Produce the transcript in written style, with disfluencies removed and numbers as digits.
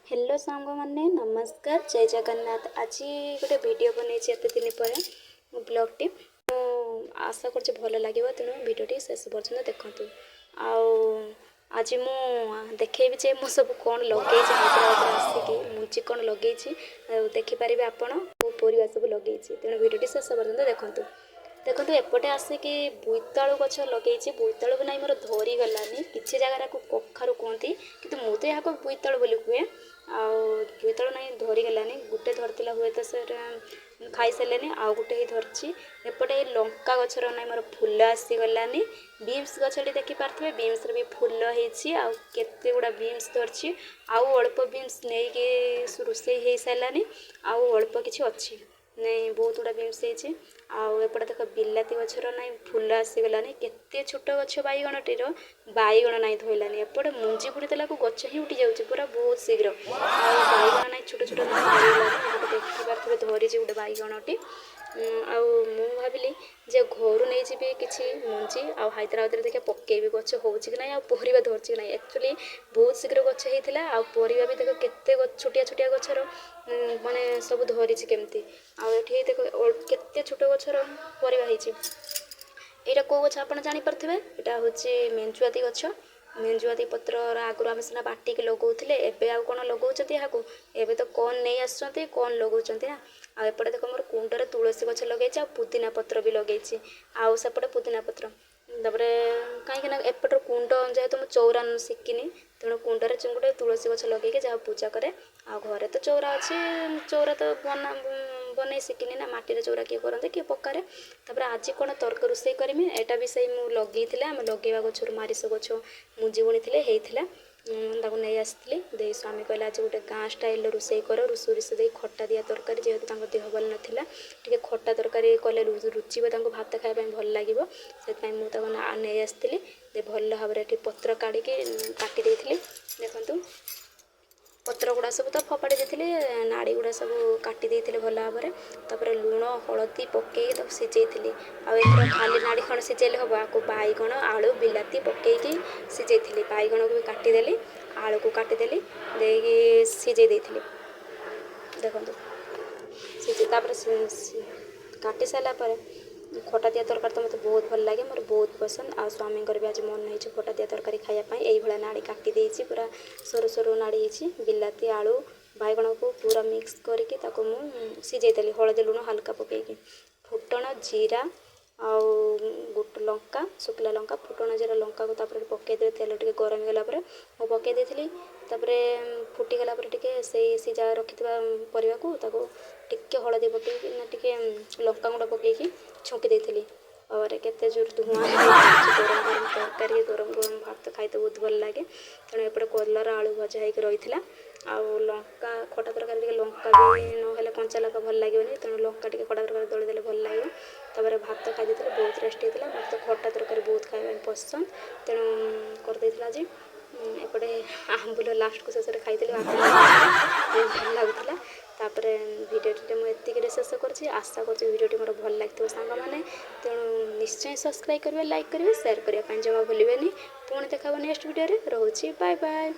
Hello ସାଙ୍ଗମାନେ, ନମସ୍କାର, ଜୟ ଜଗନ୍ନାଥ। ଆଜି ଗୋଟେ ଭିଡ଼ିଓ ବନେଇଛି ଏତେ ଦିନ ପରେ ମୋ ବ୍ଲଗ୍ଟି। ମୁଁ ଆଶା କରୁଛି ଭଲ ଲାଗିବ, ତେଣୁ ଭିଡ଼ିଓଟି ଶେଷ ପର୍ଯ୍ୟନ୍ତ ଦେଖନ୍ତୁ। ଆଉ ଆଜି ମୁଁ ଦେଖେଇବି ଯେ ମୁଁ ସବୁ କ'ଣ ଲଗେଇଛି ହାଇଦ୍ରାବାଦରେ ଆସିକି, ମୁଞ୍ଜି କ'ଣ ଲଗେଇଛି ଆଉ ଦେଖିପାରିବେ ଆପଣ କେଉଁ ପରିବା ସବୁ ଲଗେଇଛି। ତେଣୁ ଭିଡ଼ିଓଟି ଶେଷ ପର୍ଯ୍ୟନ୍ତ ଦେଖନ୍ତୁ। ଦେଖନ୍ତୁ, ଏପଟେ ଆସିକି ବୋଇତାଳୁ ଗଛ ଲଗେଇଛି। ବୋଇତାଳୁ ବି ନାହିଁ ମୋର ଧରିଗଲାନି। କିଛି ଜାଗାରେ ଆକୁ କଖାରୁ କୁହନ୍ତି, କିନ୍ତୁ ମୁଁ ତ ଏହାକୁ ବୋଇତାଳୁ ବୋଲି କୁହେ। ଆଉ ବୋଇତାଳୁ ନାହିଁ ଧରିଗଲାନି। ଗୋଟେ ଧରିଥିଲା, ହୁଏତ ସେଟା ଖାଇସାରିଲେନି, ଆଉ ଗୋଟେ ହିଁ ଧରିଛି। ଏପଟେ ଏଇ ଲଙ୍କା ଗଛର ନାହିଁ ମୋର ଫୁଲ ଆସିଗଲାନି। ବିନ୍ସ ଗଛଟି ଦେଖିପାରୁଥିବେ, ବିନ୍ସରେ ବି ଫୁଲ ହେଇଛି ଆଉ କେତେ ଗୁଡ଼ା ବିନ୍ସ ଧରିଛି। ଆଉ ଅଳ୍ପ ବିନ୍ସ ନେଇକି ରୋଷେଇ ହେଇସାରିଲାନି, ଆଉ ଅଳ୍ପ କିଛି ଅଛି। ନାଇଁ, ବହୁତ ଗୁଡ଼ା ବିନ୍ସ ହେଇଛି। ଆଉ ଏପଟେ ଦେଖ, ବିଲାତି ଗଛର ନାଇଁ ଫୁଲ ଆସିଗଲାନି। କେତେ ଛୋଟ ଗଛ ବାଇଗଣଟିର, ବାଇଗଣ ନାଇଁ ଧଇଲାନି। ଏପଟେ ମୁଞ୍ଜି ବୁଣି ଦେଲାକୁ ଗଛ ହିଁ ଉଠି ଯାଉଛି ପୁରା ବହୁତ ଶୀଘ୍ର। ଆଉ ବାଇଗଣ ନାଇଁ ଛୋଟ ଛୋଟ ନାଇଁ ଧରିଗଲାନି। ଏପଟେ ଦେଖିପାରୁଥିବେ, ଧରିଛି ଗୋଟେ ବାଇଗଣଟି। ଆଉ ମୁଁ ଭାବିଲି ଯେ ଘରୁ ନେଇଯିବି କିଛି ମଞ୍ଜି ଆଉ ହାଇଦ୍ରାବାଦରେ ଦେଖିବା ପକେଇବି, ଗଛ ହେଉଛି କି ନାହିଁ ଆଉ ପରିବା ଧରିଛି କି ନାହିଁ। ଆକ୍ଚୁଆଲି ବହୁତ ଶୀଘ୍ର ଗଛ ହେଇଥିଲା ଆଉ ପରିବା ବି ଦେଖ, କେତେ ଛୋଟିଆ ଛୋଟିଆ ଗଛର ମାନେ ସବୁ ଧରିଛି କେମିତି। ଆଉ ଏଠି ଦେଖ, କେତେ ଛୋଟ ଗଛର ପରିବା ହେଇଛି। ଏଇଟା କେଉଁ ଗଛ ଆପଣ ଜାଣିପାରୁଥିବେ। ଏଇଟା ହେଉଛି ମେଞ୍ଜୁଆତି ଗଛ। ମେଞ୍ଜୁଆତି ପତ୍ରର ଆଗରୁ ଆମେ ସିନା ବାଟିକି ଲଗାଉଥିଲେ, ଏବେ ଆଉ କ'ଣ ଲଗାଉଛନ୍ତି ଏହାକୁ? ଏବେ ତ କ'ଣ ନେଇ ଆସୁଛନ୍ତି, କ'ଣ ଲଗାଉଛନ୍ତି ନା। ଆଉ ଏପଟେ ଦେଖ, ମୋର କୁଣ୍ଡରେ ତୁଳସୀ ଗଛ ଲଗେଇଛି ଆଉ ପୁଦିନା ପତ୍ର ବି ଲଗେଇଛି। ଆଉ ସେପଟେ ପୁଦିନା ପତ୍ର, ତାପରେ କାହିଁକି ନା ଏପଟର କୁଣ୍ଡ ଯେହେତୁ ମୁଁ ଚଉରା ଶିଖିନି, ତେଣୁ କୁଣ୍ଡରେ ଗୋଟେ ତୁଳସୀ ଗଛ ଲଗେଇକି ଯାହା ପୂଜା କରେ। ଆଉ ଘରେ ତ ଚଉରା ଅଛି, ଚଉରା ତ ବନେଇ ଶିଖିନି ନା। ମାଟିରେ ଚଉରା କିଏ କରନ୍ତି, କିଏ ପକାରେ। ତାପରେ ଆଜି କ'ଣ ତରକାରୀ ରୋଷେଇ କରିମି, ଏଇଟା ବି ସେଇ ମୁଁ ଲଗେଇଥିଲେ, ଆମେ ଲଗେଇବା ଗଛରୁ ମାରିଷ ଗଛ ମୁଞ୍ଜି ବୁଣିଥିଲେ, ହେଇଥିଲା। ତାକୁ ନେଇ ଆସିଥିଲି ଦେଇ। ସ୍ୱାମୀ କହିଲେ, ଆଜି ଗୋଟେ ଗାଁ ଷ୍ଟାଇଲର ରୋଷେଇ କର, ସୋରିଷ ଦେଇ ଖଟା ଦିଆ ତରକାରୀ। ଯେହେତୁ ତାଙ୍କ ଦେହ ଭଲ ନଥିଲା, ଟିକେ ଖଟା ତରକାରୀ କଲେ ରୁଚିବ ତାଙ୍କୁ, ଭାତ ଖାଇବା ପାଇଁ ଭଲ ଲାଗିବ। ସେଥିପାଇଁ ମୁଁ ତାକୁ ନେଇ ଆସିଥିଲି। ଭଲ ଭାବରେ ଏଠି ପତ୍ର କାଢ଼ିକି କାଟି ଦେଇଥିଲି। ଦେଖନ୍ତୁ, ପତ୍ର ଗୁଡ଼ା ସବୁ ତ ଫୋପାଡ଼ି ଦେଇଥିଲି, ନାଡ଼ି ଗୁଡ଼ା ସବୁ କାଟି ଦେଇଥିଲି ଭଲ ଭାବରେ। ତାପରେ ଲୁଣ ହଳଦୀ ପକେଇକି ତାକୁ ସିଝେଇଥିଲି। ଆଉ ଏଥର ଖାଲି ନାଡ଼ି କ'ଣ ସିଝେଇଲେ ହେବ? ଆକୁ ବାଇଗଣ, ଆଳୁ, ବିଲାତି ପକେଇକି ସିଝେଇଥିଲି। ବାଇଗଣକୁ ବି କାଟିଦେଲି, ଆଳୁକୁ କାଟିଦେଲି, ଦେଇକି ସିଝେଇ ଦେଇଥିଲି। ଦେଖନ୍ତୁ, ସିଝେଇ ତାପରେ କାଟି ସାରିଲା ପରେ ଖଟା ଦିଆ ତରକାରୀ ତ ମୋତେ ବହୁତ ଭଲ ଲାଗେ, ମୋର ବହୁତ ପସନ୍ଦ। ଆଉ ସ୍ୱାମୀଙ୍କର ବି ଆଜି ମନ ହେଇଛି ଖଟା ଦିଆ ତରକାରୀ ଖାଇବା ପାଇଁ। ଏଇଭଳିଆ ନାଡ଼ି କାଟି ଦେଇଛି, ପୁରା ସରୁ ସରୁ ନାଡ଼ି ହେଇଛି। ବିଲାତି, ଆଳୁ, ବାଇଗଣକୁ ପୁରା ମିକ୍ସ କରିକି ତାକୁ ମୁଁ ସିଝେଇ ଦେଲି ହଳଦୀ ଲୁଣ ହାଲକା ପକେଇକି। ଫୁଟଣ, ଜିରା ଆଉ ଗୋଟେ ଲଙ୍କା, ଶୁଖିଲା ଲଙ୍କା, ଫୁଟଣ, ଜିରା, ଲଙ୍କାକୁ ତାପରେ ପକେଇଦେବେ। ତେଲ ଟିକେ ଗରମ ହେଇଗଲା ପରେ ମୁଁ ପକେଇ ଦେଇଥିଲି। ତାପରେ ଫୁଟିଗଲା ପରେ ଟିକେ ସେଇ ସିଝା ରଖିଥିବା ପରିବାକୁ ତାକୁ ଟିକେ ହଳଦୀ ପକେଇକି ନା ଟିକେ ଲଙ୍କାଗୁଣ୍ଡ ପକେଇକି ଛୁଙ୍କି ଦେଇଥିଲି। ତାପରେ କେତେ ଜୋର ଧୂଆଁ ଗରମ ଗରମ ତରକାରୀ, ଗରମ ଗରମ ଭାତ ଖାଇତେ ବହୁତ ଭଲ ଲାଗେ। ତେଣୁ ଏପଟେ କଲରା ଆଳୁ ଭଜା ହେଇକି ରହିଥିଲା। ଆଉ ଲଙ୍କା ଖଟା ତରକାରୀ ଟିକେ ଲଙ୍କା ବି ନହେଲେ କଞ୍ଚା ଲଙ୍କା ଭଲ ଲାଗିବନି। ତେଣୁ ଲଙ୍କା ଟିକେ ଖଟା ତରକାରୀ ଦଳିଦେଲେ ଭଲ ଲାଗିବ। ତାପରେ ଭାତ ଖାଇ ଦେଇଥିଲି, ବହୁତ ଟେଷ୍ଟି ହେଇଥିଲା। ମୋତେ ତ ଖଟା ତରକାରୀ ବହୁତ ଖାଇବା ପାଇଁ ପସନ୍ଦ, ତେଣୁ କରିଦେଇଥିଲା ଆଜି। ଏପଟେ ଆମ୍ବୁଲ ଲାଷ୍ଟକୁ ଶେଷରେ ଖାଇଥିଲି ଭାତ, ବହୁତ ଭଲ ଲାଗୁଥିଲା। ତାପରେ ଭିଡ଼ିଓଟିରେ ମୁଁ ଏତିକିରେ ଶେଷ କରୁଛି। ଆଶା କରୁଛି ଭିଡ଼ିଓଟି ମୋର ଭଲ ଲାଗିଥିବ ସାଙ୍ଗମାନେ। ତେଣୁ ନିଶ୍ଚୟ ସବସ୍କ୍ରାଇବ୍ କରିବେ, ଲାଇକ୍ କରିବେ, ସେୟାର କରିବା ପାଇଁ ଜମା ଭୁଲିବେନି। ପୁଣି ଦେଖା ହେବ ନେକ୍ସଟ ଭିଡ଼ିଓରେ। ରହୁଛି, ବାଏ ବାଏ।